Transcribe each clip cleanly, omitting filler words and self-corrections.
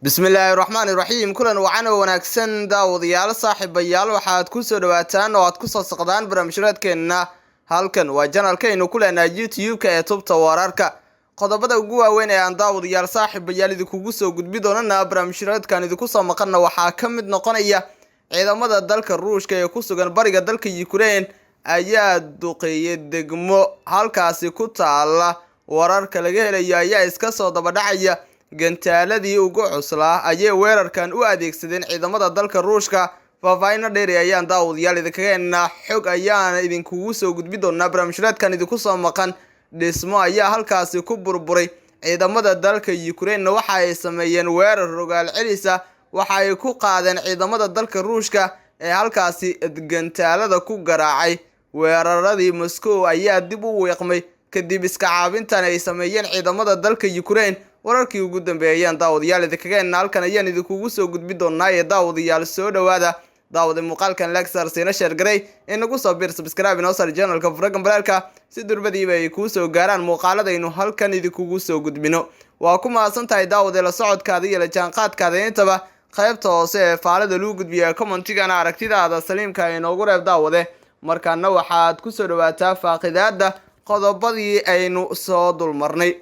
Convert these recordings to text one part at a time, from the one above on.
Bismillaahi raxmaani raxiim. Kulan wacan oo wanaagsan, daawadayaal, saaxiibayaal. Waxaad kusoo dhawaataan oo aad kusoo saqdaan barnaamijyadeedkeenna. Halkan waa channelkaynu ku leenahay YouTube-ka ee Tubta Wararka. Qodobada ugu waaweyn ee aan, daawadayaal, saaxiibayaal, idinkugu soo gudbi doonana barnaamijyadeedkan idinku soo maqanna waxaa ka mid noqonaya: ciidamada dalka Ruushka ee ku sugan bariga dalka Ukraine ayaa duqeeyay degmo halkaasi ku taala. Wararka laga helayo ayaa iska soo dabadhacaya. Gantaaladii ugu cuslaa ayay weerarkan u adeegsadeen ciidamada dalka Ruushka. Faahfaahinno dheeri ayaan, daawadayaal, idinkaga heenaa. Xog ayaan idinkugu soo gudbi doonaa barnaamijyadeedkan idinku soo maqan. Dhismo ayaa halkaasi ku burburay. Ciidamada dalka Ukraine waxa ay sameeyeen weerar rogaal celisa. Waxa ay ku qaadeen ciidamada dalka Ruushka ee halkaasi gantaalada ku garaacay. Weeraradii Moscow ayaa dib u wiiqmay kadib iska caabintan ay sameeyeen ciidamada dalka Ukraine. Wararkii ugu dambeeyayaan, daawadayaal, idinkaga heenna. Halkan ayaan idinkugu soo gudbi doonaa ee daawadayaal, soo dhawaada. Daawada, muuqaalkan like saar, siina share garay, inagu soo biir, subscribe inoo sar channelka, furagan balaalka, si durbadiiba ay kuu soo gaaraan muuqaaladaynu halkan idinkugu soo gudbino. Waa ku mahadsan tahay, daawade, la socodkaada iyo la jaanqaadkaada intaba. Qaybta hoose ee faalada lagu gudbiya commentigana aragtidaada saliimka inoogu reeb, daawade. Markaana waxaad kusoo dhawaataa faaqidaada qodobadii aynu soo dulmarnay.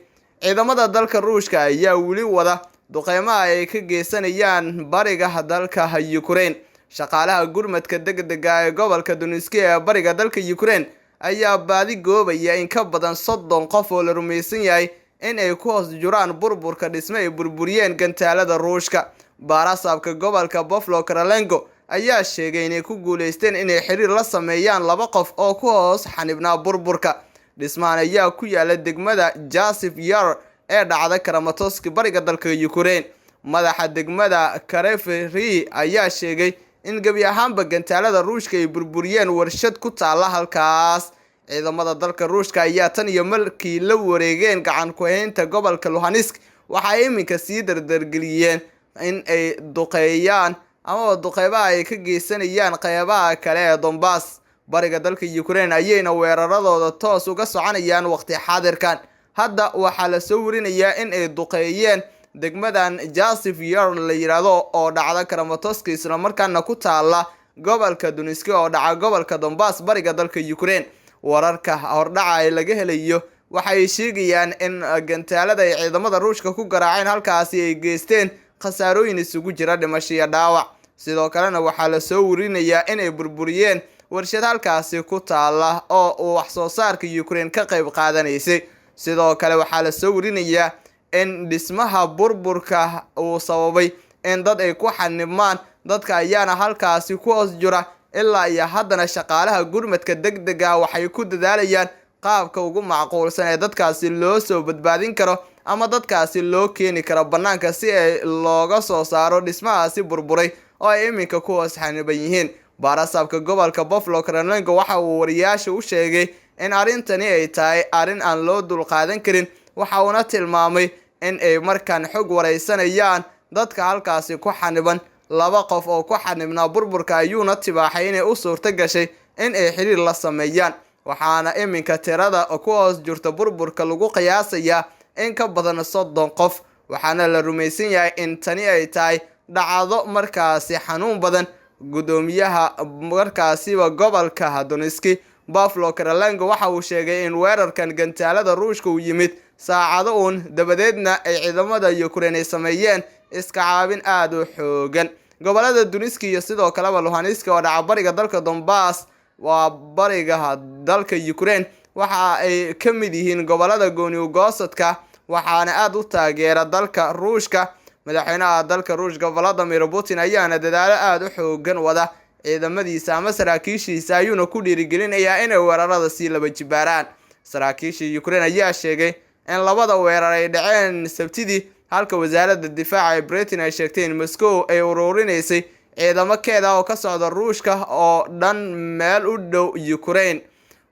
Ciidamada dalka Ruushka ayaa weli wada duqeymaha ay ka geysanayaan bariga dalka Ukraine. Shaqaalaha gurmadka degdega ee gobolka Duniski ee bariga dalka Ukraine ayaa baadi goobaya in ka badan 30 qof oo la rumaysan yahay in ay ku hoos juraan burburka dhisme ay burburiyeen gantaalada Ruushka. Baarasaabka gobolka Pavlo Kyrylenko ayaa sheegay inay ku guuleysteen inay xiriir la sameeyaan laba qof oo ku hoos xanibnaa burburka. Dhismahan ayaa ku yaala degmada Chasiv Yar ee dhacda Kramatorsk, bariga dalka Ukraine. Madaxa degmada Kryvyi Rih ayaa sheegay in gebi ahaanba gantaalada Ruushka ay burburiyeen warshad ku taala halkaas. Ciidamada dalka Ruushka ayaa tan iyo markii la wareegeen gacan ku-haynta gobolka Luhansk waxay iminka sii dardargeliyeen in ay duqeeyaan amaba duqeybaha ay ka geysanayaan qeybaha kale ee Donbass. Bariga dalka Ukraine ayayna weeraradooda toos uga soconayaan waqti xaadirkan. Hadda waxaa lasoo warinayaa in ay duqeeyeen degmadan Chasiv Yar la yiraahdo oo dhacda Kramatorsk, islamarkaana ku taala gobolka Duniski oo dhaca gobolka Donbass, bariga dalka Ukraine. Wararka hordhaca ee laga helayo waxay sheegayaan in gantaalada ay ciidamada Ruushka ku garaaceen halkaasi ay geysteen khasaarooyin isugu jira dhimasho iyo dhaawac. Sidoo kalena waxaa lasoo warinayaa inay burburiyeen warshad halkaasi ku taala oo uu wax soo saarka Ukraine ka qayb qaadanaysay. Sidoo kale waxaa lasoo warinayaa in dhismaha burburka uu sababay in dad ay ku xanibmaan. Dadka ayaana halkaasi ku hoos jira ilaa iyo haddana. Shaqaalaha gurmadka degdega waxay ku dadaalayaan qaabka ugu macquulsan ee dadkaasi loo soo badbaadin karo ama dadkaasi loo keeni karo bannaanka, si ay looga soo saaro dhismahaasi burburay oo ay iminka ku hoos xaniban yihiin. Baarasaabka gobolka Pavlo Kyrylenko waxa uu wariyaasha u sheegay in arrintani ay tahay arrin aan loo dulqaadan karin. Waxa uuna tilmaamay in ay markaan xog wareysanayaan dadka halkaasi ku xaniban. Laba qof oo ku xanibnaa burburka ayuuna tibaaxay inay u suurto gashay in ay xiriir la sameeyaan, waxaana iminka tirada ku hoos jirta burburka lagu qiyaasayaa in ka badan 30 qof. Waxaana la rumaysan yahay in tani ay tahay dhacdo markaasi xanuun badan. Guddoomiyaha markaasiba gobolka Doniski, Pavlo Kyrylenko, waxa uu sheegay in weerarkan gantaalada Ruushka uu yimid saacado uun dabadeedna ay ciidamada Ukraine ay sameeyeen iska caabin aada u xoogan. Gobolada Duniski iyo sidoo kaleba Luhaniski oo dhaca bariga dalka Donbass, waa bariga dalka Ukraine, waxa ay ka mid yihiin gobolada gooni-goosadka, waxaana aada u taageera dalka Ruushka. Madaxweynaha dalka Ruushka Vladimir Putin ayaana dadaalo aada u xoogan wada. Ciidamadiisa ama saraakiishiisa ayuuna ku dhiirigelinayaa inay weerarada sii laba jibaaraan. Saraakiisha Ukraine ayaa sheegay in labada weerar ay dhaceen Sabtidii, halka wasaaradda difaaca ee Britain ay sheegtay in Moscow ay ururinaysay ciidamo keeda oo ka socda Ruushka oo dhan meel u dhow Ukraine.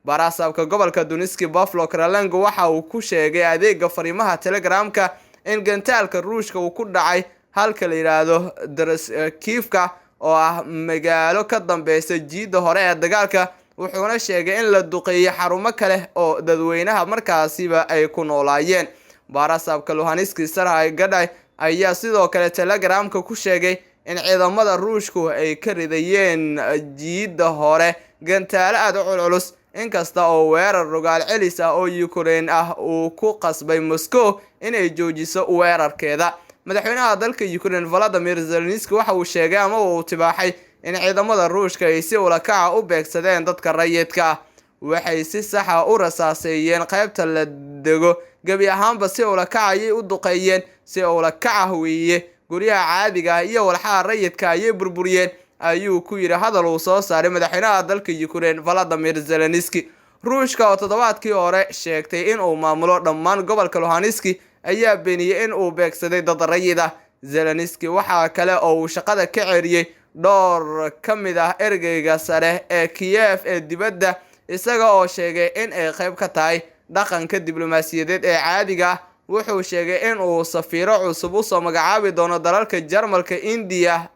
Barasaabka gobolka Duniski Pavlo Kyrylenko waxa uu ku sheegay adeega fariimaha Telegramka in gantaalka Ruushka uu ku dhacay halka la yidhaahdo Druzhkivka, oo ah magaalo ka dambeysa jiidda hore ee dagaalka. Wuxuuna sheegay in la duqeeyey xarumo kale oo dadweynaha markaasiba ay ku noolaayeen. Baarasaabka Luhaniski Serhiy Gaidai ayaa sidoo kale Telegramka ku sheegay in ciidamada Ruushku ay ka ridayeen jiidda hore gantaalo aada u culculus, inkasta oo weerar rogaal celis ah oo Ukraine ah uu ku qasbay Moscow inay joojiso weerarkeeda. Madaxweynaha dalka Ukraine Valadimir Zelenski waxa uu sheegay ama uu tibaaxay in ciidamada Ruushka ay si ulakaca u beegsadeen dadka rayidka ah. Waxay si saxa u rasaaseeyeen qaybta la dego, gebi ahaanba si ulakaca ayay u duqeeyeen, si ulakaca weeye, guryaha caadiga ah iyo walxaha rayidka ayay burburiyeen, ayuu ku yidhi hadal uu soo saaray madaxweynaha dalka Ukraine Valadimir Zelenski. Ruushka oo toddobaadkii hore sheegtay in uu maamulo dhammaan gobolka Luhanski ayaa beeniyey in uu beegsaday dad rayid ah. Zelenski waxaa kale oo uu shaqada ka ceriyey dhowr ka mid ah ergeyga sare ee Kiyef ee dibadda, isaga oo sheegay in ay qayb ka tahay dhaqanka diblomaasiyadeed ee caadiga ah. Wuxuu sheegay in uu safiiro cusub usoo magacaabi doono dalalka Jarmalka, Indiya,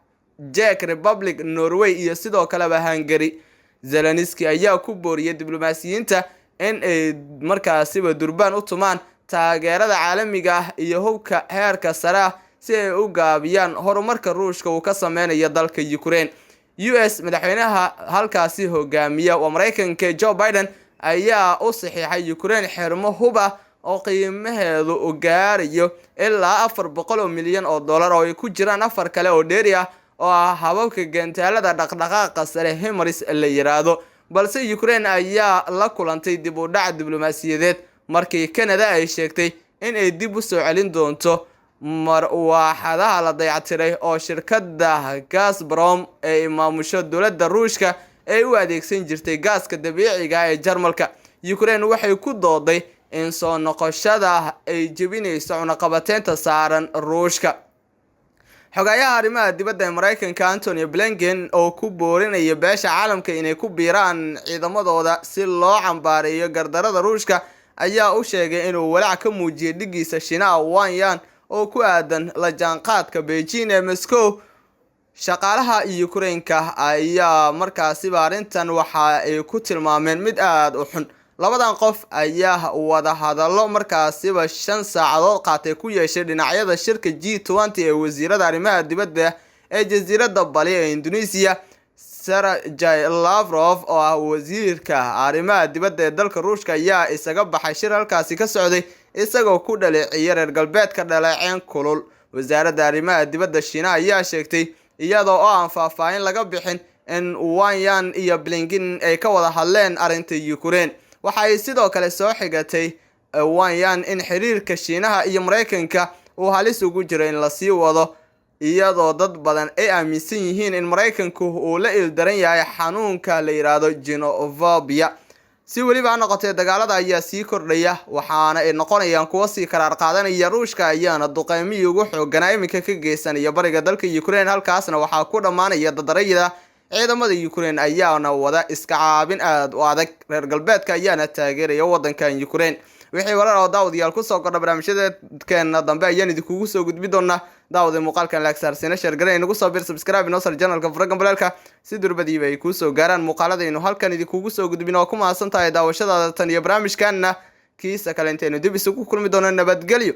Czech Republic, Norway iyo sidoo kaleba Hungary. Zelenski ayaa ku booriyey diblomaasiyiinta in ay markaasiba durbaan u tumaan taageerada caalamiga ah iyo hubka heerka sare ah si ay u gaabiyaan horumarka Ruushka uu ka sameynayo dalka Ukraine. US madaxweynaha halkaasi hogaamiya waa Mareykanka Joe Biden ayaa u saxiixay Ukraine xirmo hub ah oo qiimaheedu u gaarayo ilaa $400 milyan oo ay ku jiraan afar kale oo dheeri ah oo ah hababka gantaalada dhaqdhaqaaqa sare HIMARS la yiraahdo. Balse Ukraine ayaa la kulantay dib u dhac diblomaasiyadeed markii Canada ay sheegtay in ay dib u soo celin doonto marwaaxadaha la dayactiray oo shirkadda Gazprom ee maamusho dowladda Ruushka ay u adeegsan jirtay gaaska dabiiciga ee Jarmalka. Ukraine waxay ku dooday in soo noqoshada ay jebinayso cunaqabateynta saaran Ruushka. Xogayaha arrimaha dibadda ee Mareykanka Antony Blinken oo ku boorinaya beesha caalamka inay ku biiraan ciidamadooda si loo cambaareeyo gardarada Ruushka ayaa u sheegay inuu walaac ka muujiyay dhigiisa Shiinaha Wang Yi oo ku aadan la jaanqaadka Beijing ee Moscow. Shaqaalaha Ukraine-ka ayaa markaasiba arrintan waxa ay ku tilmaameen mid aada u xun. Labadan qof ayaa wada hadallo markaasiba 5 saacadood qaatay ku yeeshay dhinacyada shirka G20 ee wasiirada arrimaha dibadda ee jasiiradda Bali ee Indonesia. Sergey Lavrov oo ah wasiirka arrimaha dibadda ee dalka Ruushka ayaa isaga baxay shir halkaasi ka socday, isagoo ku dhaleeceeyay reer galbeedka dhaleeceen kulul. Wasaaradda arrimaha dibadda Shiinaha ayaa sheegtay, iyadoo oo aan faahfaahin laga bixin, in Wang Yi iyo Blinken ay ka wada hadleen arrinta Ukraine. Waxa ay sidoo kale soo xigatay Wang Yi in xiriirka Shiinaha iyo Mareykanka uu halis ugu jiro in lasii wado, iyadoo dad badan ay aaminsan yihiin in Mareykanku uu la ildaran yahay xanuunka la yiraahdo xenophobia. Si weliba ha noqotee, dagaalada ayaa sii kordhaya, waxaana ay noqonayaan kuwo sii karaar qaadanaya. Ruushka ayaana duqeymihii ugu xooganaa iminka ka geysanaya bariga dalka Ukraine, halkaasna waxaa ku dhammaanaya dadarayada. Ciidamada Ukraine ayaana wada iska caabin aada u adag, reer galbeedka ayaana taageeraya wadankan Ukraine. Wixii warar oo daawadayaal kusoo kordha barnaamijyadeena dambe ayaan idinkugu soo gudbi doonaa. Daawada, muuqaalkan like saarsiina, share garan, inagu soo bir, subscribe inoo sar channelka, fura gambaleelka si durbadiiba ay kuusoo gaaraan muuqaaladaynu halkan idinkugu soo gudbin. Oo ku mahadsan tahay daawashadaada. Tan iyo barnaamijkanna kiisa kale intaynu dib isugu kulmi doono, nabadgelyo.